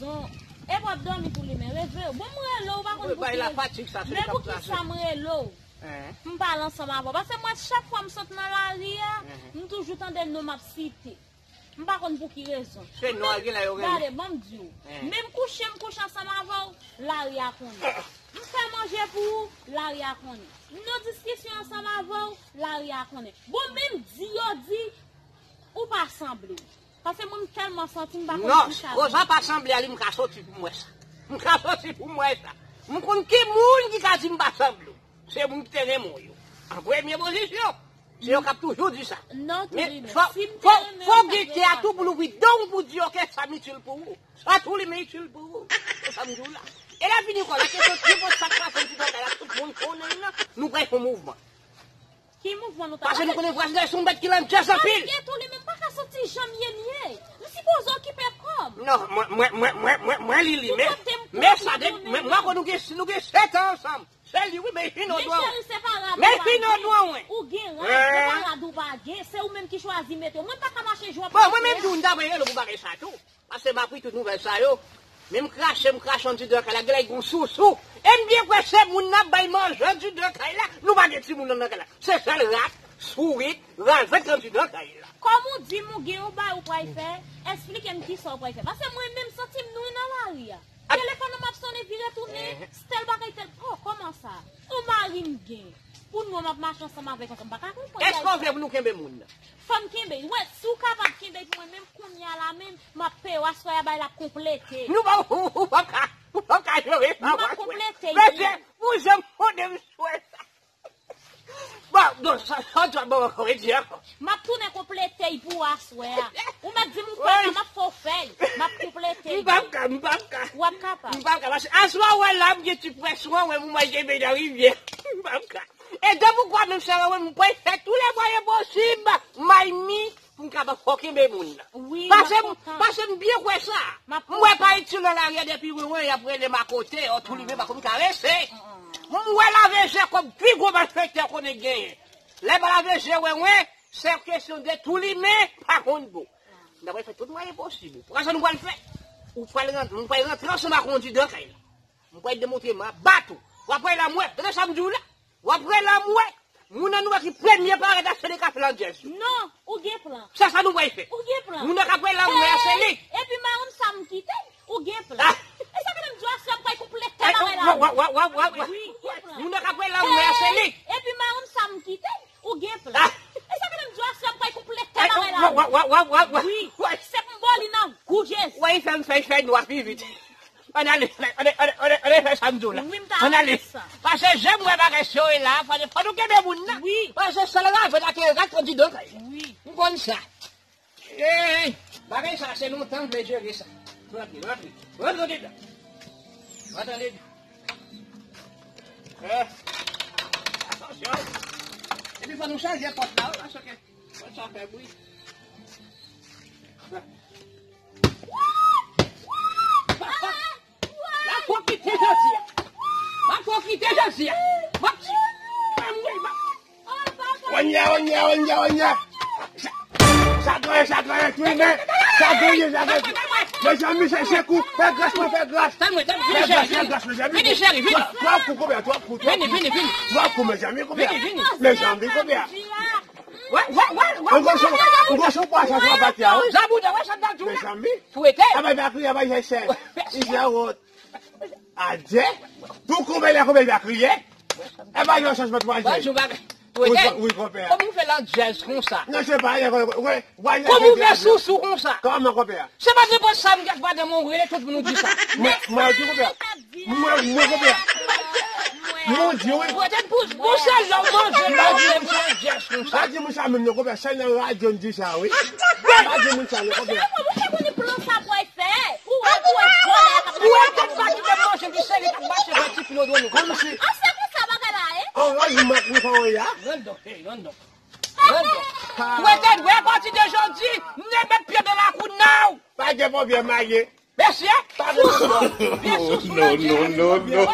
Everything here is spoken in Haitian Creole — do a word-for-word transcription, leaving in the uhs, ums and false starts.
Non. E w ap dòmi tou li men, reve w. Bon, m rele w, ou pa konn pou ki rezon. Men pou ki sa m rele w? M pale ansanm avè w. Paske mwen, chak fwa m sot nan lari a, m toujou tande non m ap site. M pa konn pou ki rezon. Se non a gen la yo renmen. Gade, ban m di w. Menm kouche m kouche ansanm avè w, lari a konnen. M fè manje pou ou, lari a konnen. M nan diskisyon ansanm avè w, lari a konnen. Bon, menm di yo di, ou pa sanble. Paske mwen, m tèlman santi m pa konn ki sa. Non, Rosa pa sanble a li, m ka soti pou m wè sa. M ka soti pou m wè sa. M konn ki moun ki ka di m pa sanble. Se moun ki te renmen w yo. An premye pozisyon. Se yo k ap toujou di sa. Men fò, fò, fò gen kè a tou pou louvri dan w pou di, oke, sa m itil pou ou. Sa tou li men itil pou ou. Se sa m di w la. E lè fini kò la, kesyon ki pou sa k pase m ti bagay la, tout moun konnen l la, nou pral fè yon mouvman. Ki mouvman nou ta pral fè? Paske nou konnen vwazin se yon bèt ki landjèz anpil. Gen tou li men m pa ka soti jan m ye m ye. M sipoze okipe kò m. Non, mwen, mwen, mwen, mwen, mwen, mwen li li, men, men sa de, men mwen konn nou gen, nou gen sèt an ansanm. Se li wi, men fin odwa. Men cheri, se pa rad ou pa gen. Ou gen rad, se pa rad ou pa gen. Se ou menm ki chwazi mete w. Mwen pa ka mache jou ap mache. Bon, mwen menm tou, m ta vle rele w pou bagay sa tou. Paske m apri tout nouvèl sa yo. Men m krache, m krache anndidan kay la, gen lè gen yon sousou. E m byen kwè se moun nan bay manje anndidan kay la. Nou pa gen timoun nan kay la. Se sèl rat, sourit, ravèt anndidan kay la. Kòm ou di m ou gen yon bagay ou pral fè, eksplike m kisa w pral fè. Paske mwen menm santi m nou nan lari a. Telefòn nan m ap sonnen vire tounen, stèl bagay tèl, oh, kòman sa? On mari m gen. Pou nou m ap mache ansanm avèk ansanm, m pa ka konprann. Èske w vle pou nou kenbe moun nan? Fò m kenbe. Wè, si w kapab kenbe pou mwen, menm kounye a la menm, m ap peye w aswè a, bay la konplete. Nou pa, ou, ou pa ka, ou pa ka jere sa. M ap konplete. Mesye, pou jan m fondè m sou sa. Bon, non, sa, sa w dwa ban m ankò, redi ankò. M ap tounen konplete y pou aswè a. Ou mèt di m ou fè sa, m ap fè w fè y. M ap konplete y. M p ap ka, m p ap ka. W ap kapab. M p ap ka, paske aswè a w wè la, m gen ti pwèson an, wè m wè gen beny nan rivyè. M p ap ka. E depi w kwè menm sè mwen, m pral fè tou lè mwayen posib, may mi, pou m kapab fò kenbe moun nan. Wi, m ap kontan. Paske m, paske m byen kwè sa. M ap kontan. M wè pa itil nan lari a depi wenwen y ap rele m akote, o tou li men pa konn karese. M wè lave je kòm pi gwo malfektè konnen genyen. Lè m lave je wenwen, se kesyon de tou li men pa konn bon. M ta pral fè tout mwayen posib. Pou sa nou pral fè? Ou pral rantre, nou pral rantre ansanm ak yon didan kay la. M pral demontre m a bat ou. W ap rele m wè. Tande sa m di w la? W ap rele m wè. Moun nan nou wè ki premye parèt a se li k ap fè landjèz yo. Non, ou gen plan. Se sa nou pral fè. Ou gen plan. Moun nan k ap rele m wè a se li. Epi madanm sa m kite, ou gen plan. E sa k fè m di w aswè m pral konplete bagay la. Wi, ou gen plan. Moun nan k ap rele m wè a se li. Epi madanm sa m kite, ou gen plan. E sa k fè m di w aswè m pral konplete bagay la. Wi, se pou m ba w li nan gou Jezi. Wè, fè m fè, fè nwa pi vit. Ann ale, ann ale, ann ale, ann ale, ann ale fè sa m di w la. Ann ale. Paske jan m wè bagay serye la, fò, fò nou kenbe moun nan. Paske sèl ravèt ak rat k andidan kay. M konn sa. Ey, bagay sa se lontan m vle jere sa. Rantre, rantre. Rantre andedan. Rantre andedan. Eh, atansyon. Epi fò nou chanje pòt la, wi, paske pòt sa fè bri. M ap pwofite jodi a. M ap pwofite jodi a. M ap, anmwey, m ap. Onya, onya, onya, onya. Sa, sa genyen, sa genyen, tou men. Sa genyen, sa genyen. Mezanmi, se, se kou. Fè gras, mwen, fè gras. Fè gras, fè gras, mezanmi. Vini, cheri, vini. Twòp kou, konbyen, twòp kou, twòp kou. Vini, vini, vini. Twòp kou, mezanmi, konbyen. Vini, vini. Mezanmi, konbyen. Wè, wè, wè, wè. Ou gwo sou, ou gwo sou pwa sa, sa pati a, wi. Zabouda, wè sa dal tou la. Mezanmi. Fwete. Aba, va kriye, aba, jè chè. Isi a wòt. Adje. Tou konbyen lè konbyen va kriye. Aba, yon chanjman twa jè. Bonjou, bagay. Fwete. Wi, konpè. Kòman ou fè landjèz konsa? Non, se pa, wè, wè, wè. Kòman ou fè sousou konsa? Kòman, konpè? Se pa nenpòt sa m gad pa nan mwen rele tout moun ou di sa. Mwen, mwen di konpè. Mwen, mwen konpè. Mwen di wi. Pwetèt pou, pou sèl lè w manje, m pa di moun sa menm non konpè. Sèl nan radyo m di sa wi. M pa di moun sa non konpè. Ou pa konn plan sa pou w fè. Pou wè, pou wè vòlè a k ap mache. Pou wè tèt pa kite manje, li se li k ap mache vè ti pilo dwòl nou. Kòmsi. A se konsa bagay la ye. An radyo m ap nou fè wè a. Randon, hey, Randon. Randon. Pwetèt, wi, apati de jodi, m te met pye nan lakou nan w. Pa gen pwoblèm, maye. Mesye, pa gen pwoblèm. Vye sousou. Non, non, non, non.